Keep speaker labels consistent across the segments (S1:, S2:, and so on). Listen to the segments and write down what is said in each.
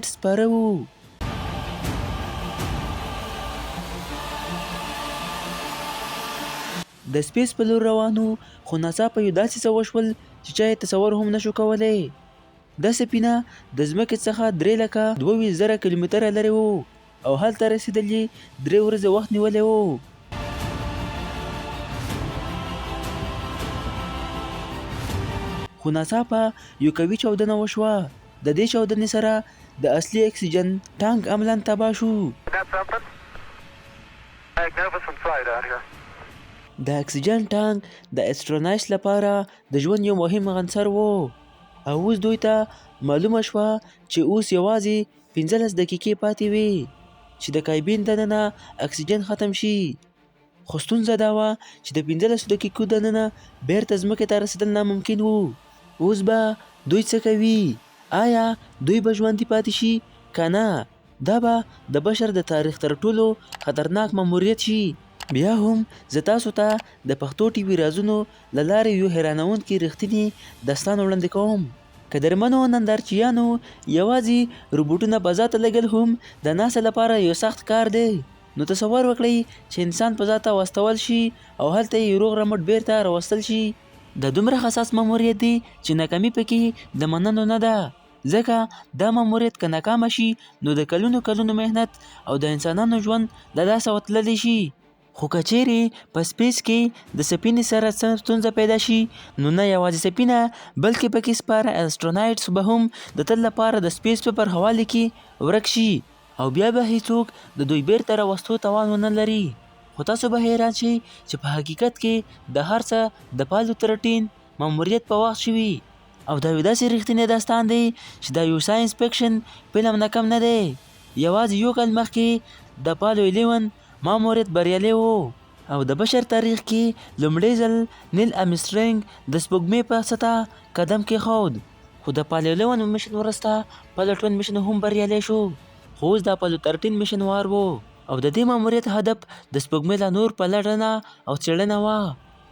S1: سپاره وو. د سپیس په لور روان وو، خو ناڅاپه یو داسې څه وشول چې چا یې تصور هم نشو کولی. دا سفینه د ځمکې څخه 3,22,000 کیلومتره لرې وو او هلته رسېدل یې 3 ورځې وخت نیولی وو. خو ناڅاپه یو قوي چاودنه وشوه. د دې چاودنې سره د اصلي اکسیجن ټانک عملاً تباه شو. د اکسیجن ټانک د اسټرونایټس لپاره د ژوند یو مهم عنصر و او اوس دوی ته معلومه شوه چې اوس یوازې 15 دقیقې پاتې وې چې د کابین دننه اکسیجن ختم شي. خو ستونزه دا وه چې د 15 دقیقو دننه بیرته ځمکې ته رسېدل ناممکن وو. اوس به دوی څه کوي؟ آیا دوی به ژوندي پاتې شي که نه؟ دا به د بشر د تاریخ تر ټولو خطرناک ماموریت شي. بیا هم زه تاسو ته د پښتو ټي وي رازونو له لارې یو حیرانوونکی رښتینی داستان وړاندې کوم. قدرمنو نندارچیانو، یوازې روبوټونه فضا ته لېږل هم د ناسا لپاره یو سخت کار دی. نو تصور وکړئ چې انسان فضا ته واستول شي او هلته یې روغ رمټ بیرته راوستل شي. دا دومره حساس ماموریت دی چې ناکامي پکې د منلو نه ده، ځکه دا ماموریت که ناکامه شي نو د کلونو کلونو محنت او د انسانانو ژوند له لاسه ورتللی شي. خو که چیرې په سپیس کې د سفینې سره څه ستونزه پیدا شي نو نه یوازې سفینه بلکې پکې سپاره اسټرونایټس به هم د تل لپاره د سپیس په پرخوالي کې ورک شي او بیا به هیڅوک د دوی بیرته راوستو توان ونه لري. خو تاسو به حیران شئ چې په حقیقت کې د هر څه د پالو 13 ماموریت په وخت شوي او دا یو داسې رښتینی داستان دی چې دا یو ساینس فکشن فلم نه کم نه دی. یوازې یو کال مخکې د پالو 11 ماموریت بریالی و او د بشر تاریخ کې لومړی ځل نیل امسټرینګ د سپوږمۍ په سطح قدم کېښود. خو د پالو 11 مشن وروسته پالو 12 مشن هم بریالی شو، خو اوس د اپالو 13 مشن وار و او د دې ماموریت هدف د سپوږمۍ لا نور پلټنه او څېړنه وه.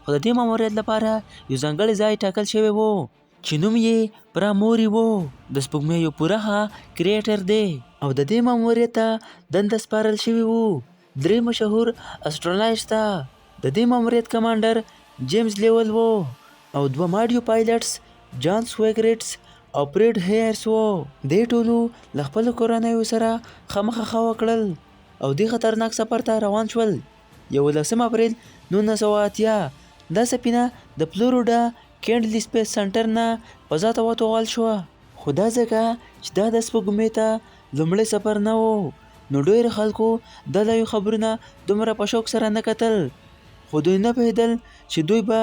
S1: خو د دې ماموریت لپاره یو ځانګړی ځای ټاکل شوی و چې نوم یې پرا موري و. د سپوږمۍ یو پراخه کریټر دی او د دې ماموریت ته دنده سپارل شوې وو 3 مشهور اسټرونایټس ته. د دې ماموریت کمانډر جیمز لیول و او 2 ماډیو پایلټس جان سویګریټس او فریډ هیرس وو. دې ټولو له خپلو کورنیو سره ښه مخه ښه وکړل او دې خطرناک سفر ته روان شول. 11 اپریل 1980 دا سفینه د فلوریډا کینډلي سپیس سنټر نه فضا ته وتوغول شوه. خو دا ځکه چې دا د سپوږمۍ ته لومړی سفر نه و نو ډېرو خلکو دا لوی خبرونه دومره په شوق سره نه کتل، خو دوی نه پوهېدل چې دوی به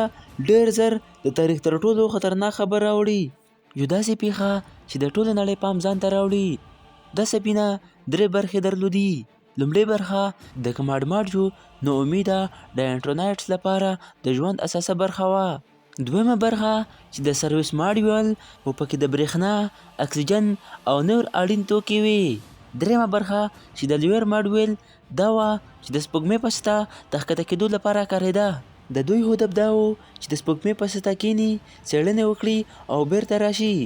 S1: ډېر زر د تاریخ تر ټولو خطرناک خبر راوړي. یو داسې پیښه چې د ټولې نړۍ پام ځان ته راوړي. دا سفینه 3 برخې درلودي. لومړۍ برخه د کمانډ ماډیو نا امیده د انټرونایټس لپاره د ژوند اساسه برخه وه. دویمه برخه چې د سرویس ماډیول و پکې د برېښنا، اکسیجن او نور اړین توکي وي. درېیمه برخه چې د لیور ماډیول دا وه چې د سپوږمۍ په سطح د ښکته کېدو لپاره کارېده. د دوی هدف دا و چې د سپوږمۍ په سطح کیني، څېړنې وکړي او بیرته راشي.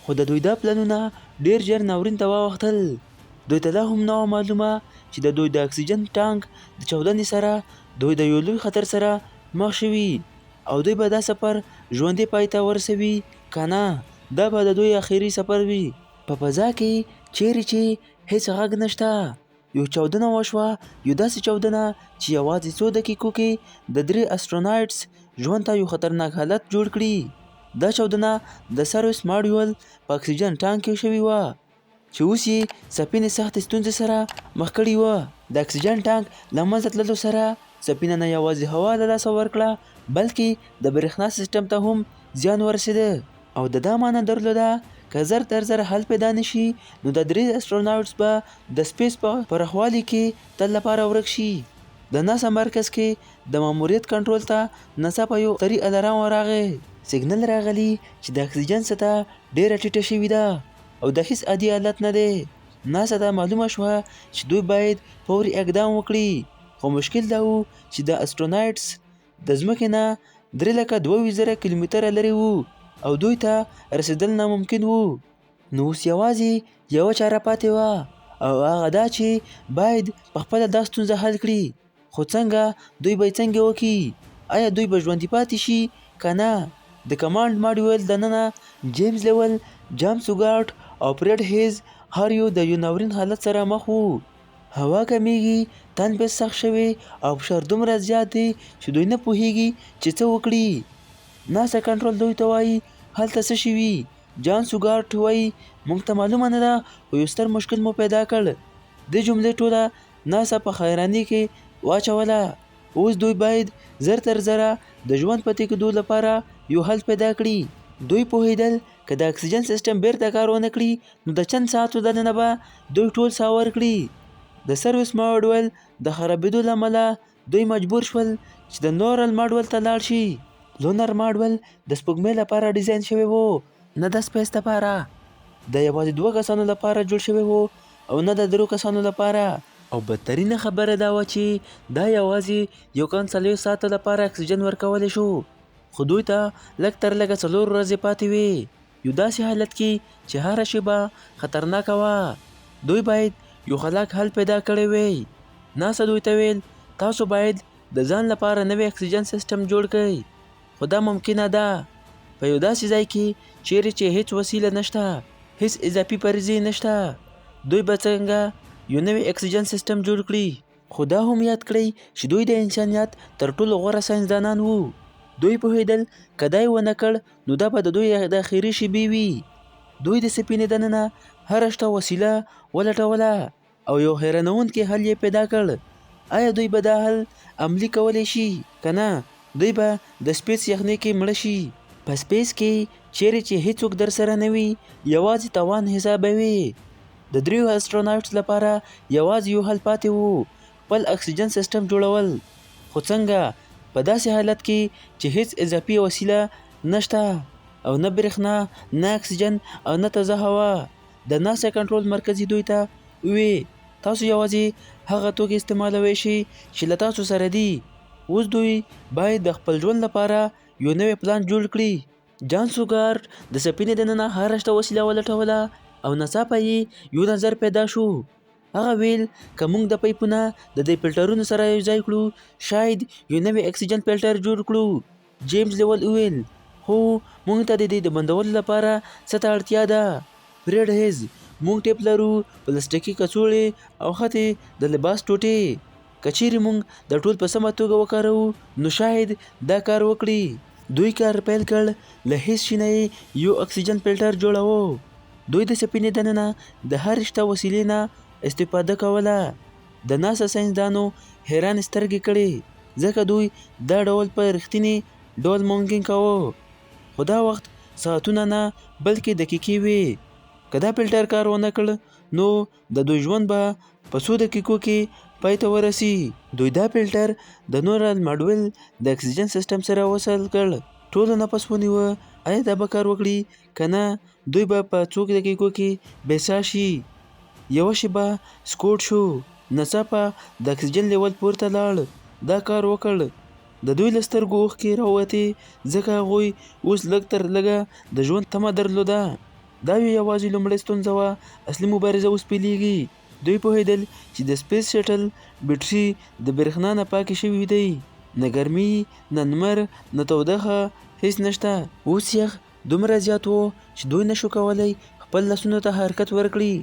S1: خو د دوی دا پلانونه ډېر ژر ناورین ته واوښتل. دوی ته لا هم نه وه معلومه چې د دوی د اکسیجن ټانک د چاودنې سره دوی د یو لوی خطر سره مخ شوي او دوی به دا سفر ژوندي پای ته ورسوي که نه دا به د دوی اخري سفر وي. په فضا کې چیرې چې هیڅ غږ نشته یو چاودنه وشوه، یو داسې چاودنه چې یوازې څو دقیقو کې د 3 اسټرونایټس ژوند ته یو خطرناک حالت جوړ کړي. دا چاودنه د سرویس ماډیول په اکسیجن ټانک کې شوې وه چې اوس یې سفینې سختې ستونزې سره مخ کړې وه. د اکسیجن ټانک له منځه تللو سره سفینه نه یوازې هوا له لاسه ورکړه بلکې د برېښنا سیستم ته هم زیان ورسېده او د دا معنی درلوده که زر تر زره حل پیدا نشي نو د 3 اسټروناوټس به د سپیس په پراخوالي کې تل لپاره ورک شي. د ناسا مرکز کې د ماموریت کنټرول ته ناڅاپه یو خطري الارم راغی. سیګنل راغلی چې د اکسیجن سطح ډېره ټیټه شوې ده او دا هیڅ عادي حالت نه دی. ناسا ته معلومه شوه چې دوی باید فوري اقدام وکړي، خو مشکل دا و چې د اسټرونایټس د ځمکې نه 3,22,000 کیلومتره لرې وو او دوی ته رسېدل ناممکن وو. نو اوس یوازې یوه چاره پاتې وه او هغه دا چې باید په خپله دا ستونزه حل کړي. خو څنګه؟ دوی به یې څنګه وکړي؟ ایا دوی به ژوندي پاتې شي که نه؟ د کمانډ ماډیول دننه جیمز لیول، جان سوګارټ او فریډ هیز هر یو د یو ناورین حالت سره مخ وو. هوا کمیږي، تنفس سخت شوی او فشار دومره زیات دی چې دوی نه پوهیږي چې څه وکړي. ناسا کنټرول دوی ته وایي هلته څه شوي؟ جان سوګارټ وایي موږ ته معلومه نه ده، خو یو ستر مشکل مو پیدا کړ. دې جملې ټوله ناسا په حیرانۍ کې واچوله. اوس دوی باید زر تر زره د ژوند پاتې کېدو لپاره یو حل پیدا کړي. دوی پوهېدل که د اکسیجن سیستم بیرته کار ونه کړي نو د چند ساعتو دننه به دوی ټول ساه ورکړي. د سرویس ماډول د خرابېدو له امله دوی مجبور شول چې د نورل ماډول ته لاړ شي. لونر ماډول د سپوږمۍ لپاره ډیزاین شوی و، نه د سپیس لپاره. د یوازې دوه کسانو لپاره جوړ شوی و او نه د درو کسانو لپاره. او بدترینه خبره دا وه چې دا یوازې یو کم 40 ساعته لپاره اکسیجن ورکولی شو، خو دوی ته لږ تر لږه 4 ورځې پاتې وې. یو داسې حالت کې چې هره شېبه خطرناکه وه. دوی باید یو خلاق حل پیدا کړی وی. ناسا دوی ته ویل تاسو باید د ځان لپاره نوی اکسیجن سیستم جوړ کړئ، خو دا ممکنه ده په یو داسې ځای کې چیرې چې هیڅ وسیله نشته، هیڅ اضافي پرزې نشته. دوی به څنګه یو نوی اکسیجن سیستم جوړ کړي؟ خو دا هم یاد کړئ چې دوی د انسانیت تر ټولو غوره ساینسدانان وو. دوی پوهېدل که دا یې ونه کړ نو دا به د دوی د اخري شېبې وي. دوی د سفینې دننه هره شته وسیله ولټوله او یو حیرانوونکی حل یې پیدا کړ. آیا دوی به دا حل عملي کولی شي که نه دوی به د سپیس یخنۍ کې مړه شي؟ په سپیس کې چیرې چې هیڅوک درسره نه وي، یوازې توان حسابوي. د دریو اسټروناټس لپاره یوازې یو حل پاتې و، خپل اکسیجن سیستم جوړول. خو څنګه؟ په داسې حالت کې چې هیڅ اضافي وسیله نشته او نه برېښنا، نه اکسیجن او نه تازه هوا. د ناسا کنټرول مرکزي دوی ته ووی تاسو یوازې هغه توکي استعمالوی شئ چې له تاسو سره دي. اوس دوی باید د خپل ژوند لپاره یو نوی پلان جوړ کړي. جان سوګارټ د سفینې دننه هره شته وسیله ولټوله او ناڅاپه یې یو نظر پیدا شو. هغه ویل که موږ د پایپونه د دې فلټرونو سره یو ځای کړو، شاید یو نوی اکسیجن فلټر جوړ کړو. جیمز لیول وویل هو، موږ ته د دې د بندولو لپاره څه ته اړتیا ده. فریډ هیز موږ ټیپ لرو، پلاستیکي کڅوړې او حتی د لباس ټوټې. که چیرې موږ دا ټول په سمه توګه وکاروو نو شاید دا کار وکړي. دوی کار پیل کړ، له هیڅ شي نه یې یو اکسیجن فلټر جوړاوه. دوی د سفینې دننه د هرې شته وسیلې نه استفاده کوله. د ناسا ساینسدانو حیرانې سترګې کړې، ځکه دوی دا ډول په رښتیني ډول ممکن کاوه. خو دا وخت ساعتونه نه بلکې دقیقې وې. که دا فلټر کار ونه کړ نو د دوی ژوند به په څو دقیقو کې پای ته ورسي. دوی دا فلټر د نورل ماډول د اکسیجن سیستم سره وصل کړ. ټولو نفس ونیوه، ایا دا به کار وکړي که نه دوی به په څو دقیقو کې بې ساه شي. یوه شېبه سکوت شو، ناڅاپه د اکسیجن لیول پورته لاړ. دا کار وکړ. د دوی له سترګو اوښکې راووتې، ځکه هغوی اوس لږ تر لږه د ژوند تمه درلوده. دا یوازې لومړۍ ستونزه وه، اصلي مبارزه اوس پیلیږي. دوی پوهېدل چې د سپیس شټل بیټري د برېښنا نه پاکې شوې دی، نه ګرمي، نه لمر، نه تودوخه، هیڅ نشته. اوس یخ دومره زیات و چې دوی نشو کولی خپل لاسونو ته حرکت ورکړي.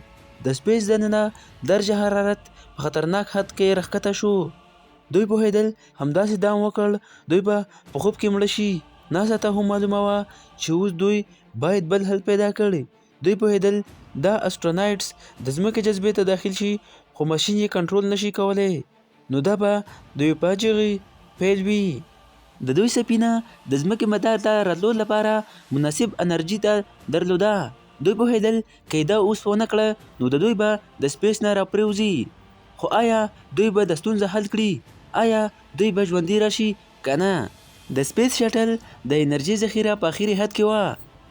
S1: د سپیس دننه درجه حرارت په خطرناک حد کې راښکته شو. دوی پوهېدل همداسې دوام وکړ دوی به په خوب کې مړه شي. ناسا ته هم معلومه وه چې اوس دوی باید بل حل پیدا کړي. دوی پوهېدل دا اسټروناټس د ځمکې جاذبې ته داخل شي، خو ماشین یې کنټرول نشي کولی، نو دا به د یو فاجعې پیل وي. د دوی سفینه د ځمکې مدار ته راتلو لپاره مناسب انرژي ته درلوده. دوی پوهېدل که یې دا اوس ونه کړه نو د دوی به د سپیس نه راپرېوځي. خو آیا دوی به د ستونزه حل کړي؟ آیا دوی به ژوندي راشي که نه؟ د سپیس شټل د انرژي ذخیره په اخري حد کې وه.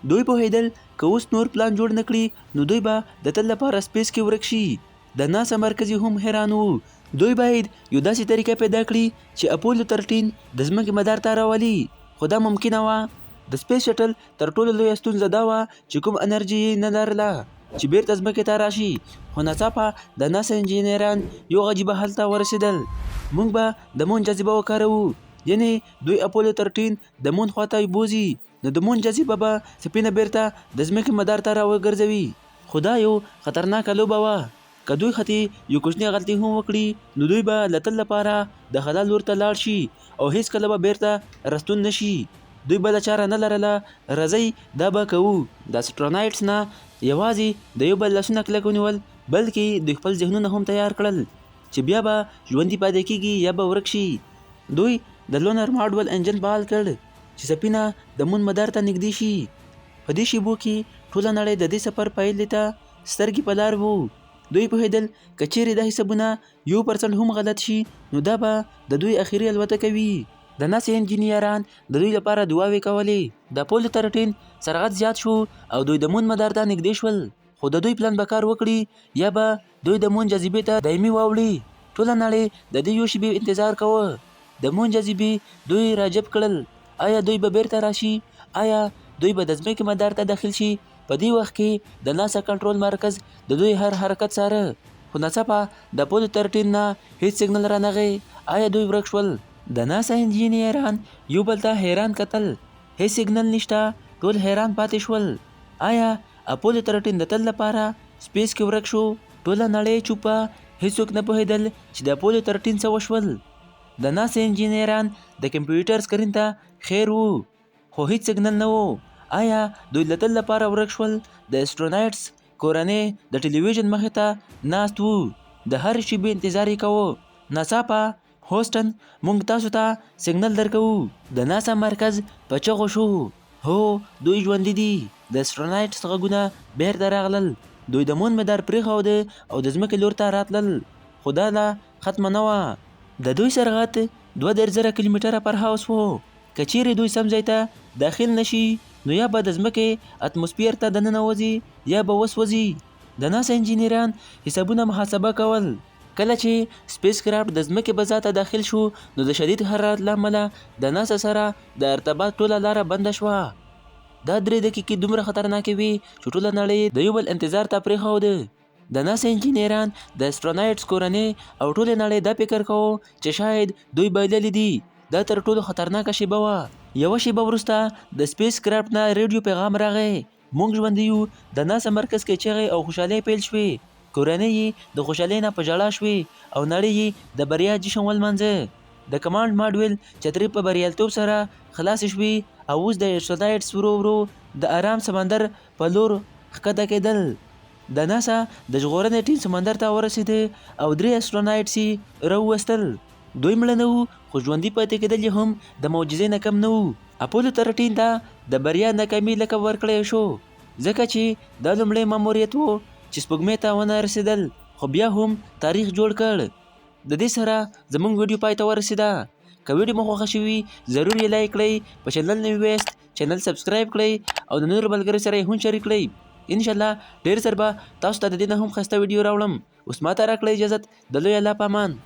S1: دوی پوهېدل که اوس نور پلان جوړ نه کړي نو دوی به د تل لپاره سپیس کې ورک شي. د ناسا مرکزي هم حیران وو. دوی باید یو داسې طریقه پیدا کړي چې اپولو 13 د ځمکې مدار ته راولي، خو دا ممکنه وه؟ د سپیس شټل تر ټولو لویه ستونزه دا وه چې کوم انرژي یې نه لرله چې بیرته ځمکې ته راشي. خو ناڅاپه د ناسا انجینران یو عجیبه حل ته ورسېدل. موږ به د مون جاذبه وکاروو، یعنې دوی اپولو 13 د مون خواته بوځي، نو د مون جاذبه به سفینه بیرته د ځمکې مدار ته راوګرځوي. خو دا یو خطرناکه لوبه وه. که دوی حتی یو کوچنۍ غلطي هم وکړي، نو دوی به له تل لپاره د خلا لور ته لاړ شي او هیڅکله به بیرته راستون نه شي. دوی بله چاره نه لرله. راځئ دا به کوو. د اسټرونایټس نه یوازې د یو بل لاسونه کلک ونیول، بلکې دوی خپل ذهنونه هم تیار کړل چې بیا به ژوندي پاتې کیږي یا به ورک شي. دوی د لونر ماډول انجن فعال کړ چې سفینه د مون مدار ته نږدې شي. په دې شیبو کې ټوله نړۍ د دې سفر پایلې ته سترګې په لار وو. دوی پوهېدل که چیرې دا حسابونه 1% هم غلط شي، نو دا به د دوی اخري الوتکه وي. د ناسا انجینران د دوی لپاره دعاوې کولې. د اپولو 13 سرعت زیات شو او دوی د مون مدار ته نږدې شول. خو د دوی پلان به کار وکړي یا به دوی د مون جاذبې ته دایمي واوړي؟ ټوله نړۍ د دې یو شیبې انتظار کاوه. د مون جاذبې دوی راجذب کړل. آیا دوی به بیرته راشي؟ آیا دوی به د ځمکې مدار ته داخل شي؟ په دې وخت کې د ناسا کنټرول مرکز د دوی هر حرکت څاره. خو ناڅاپه د اپولو 13 نه هیڅ سیګنل رانغی. آیا دوی ورک شول؟ د ناسا انجینران یو بل ته حیران کتل. هیڅ سیګنل نشته. ټول حیران پاتې شول. آیا اپولو 13 د تل لپاره سپیس کې ورک شو؟ ټوله نړۍ چوپه، هیڅوک نه پوهېدل چې د اپولو 13 څه وشول. د ناسا انجینران د کمپیوټر سکرین ته خیر وو، خو هیڅ سیګنل نه و. آیا دوی له تل لپاره ورک شول؟ د اسټرونایټس کورنۍ د ټلویزیون مخې ته ناست وو، د هرې شیبې انتظار یې کاوه. ناڅاپه هوسټن، موږ تاسو ته سیګنل درکوو. د ناسا مرکز په چغو شو. هو، دوی ژوندي دي. د اسټرونایټس غږونه بیرته راغلل. دوی د مون مدار پرېښود او د ځمکې لور ته راتلل. خو دا لا ختمه نه وه. د دوی سرعت 32,000 کیلومتره پر هاوس و. که چیرې دوی سم ځای ته داخل نه شي، نو یا به د ځمکې اتموسفیر ته دننه وځي یا به وسوځي. د ناسا انجینران حسابونه محاسبه کول. کله چې سپیس کرافټ د ځمکې فضا ته داخل شو، نو د شدید حرارت له امله د ناسا سره د ارتباط ټوله لاره بنده شوه. دا 3 دقیقې دومره خطرناکې وې چې ټوله نړۍ د یو بل انتظار ته پرېښود. د ناسا انجینران، د اسټرونایټس کورنۍ او ټولې نړۍ دا فکر کاوه چې شاید دوی بایللي دي. دا تر ټولو خطرناکه شیبه وه. یوه شیبه وروسته د سپیس کرافټ نه ریډیو پیغام راغی: موږ ژوندي یو. د ناسا مرکز کې چغې او خوشحالۍ پیل شوې. کورنۍ یې د خوشحالۍ نه په ژړا شوې او نړۍ یې د بریا جشن ولمانځه. د کمانډ ماډول چترۍ په بریالیتوب سره خلاصې شوې او اوس د اسټرونایټس ورو ورو د ارام سمندر په لور ښکته کېدل. د ناسا د ژغورنې ټیم سمندر ته ورسېده او 3 اسټرونایټس یې راوویستل. دوی مړه نه وو، خو ژوندي پاتې کېدل یې هم د معجزې نه کم نه وو. اپولو 13 ته د بریا ناکامي لقب ورکړی شو، ځکه چې دا لومړی ماموریت و چې سپوږمۍ ته ونه رسېدل، خو بیا هم تاریخ جوړ کړ. د دې سره زموږ ویډیو پای ته ورسېده. که ویډیو مو خوښه شوي، ضرور یې لایک کړئ، په چینل نوي یاست چینل سبسکرایب کړئ او د نورو ملګرو سره یې هم شریک کړئ. انشاءالله ډېر زر به تاسو ته د دې نه هم ښایسته ویډیو راوړم. اوس ماته راکړئ اجازت. د لوی الله په امان.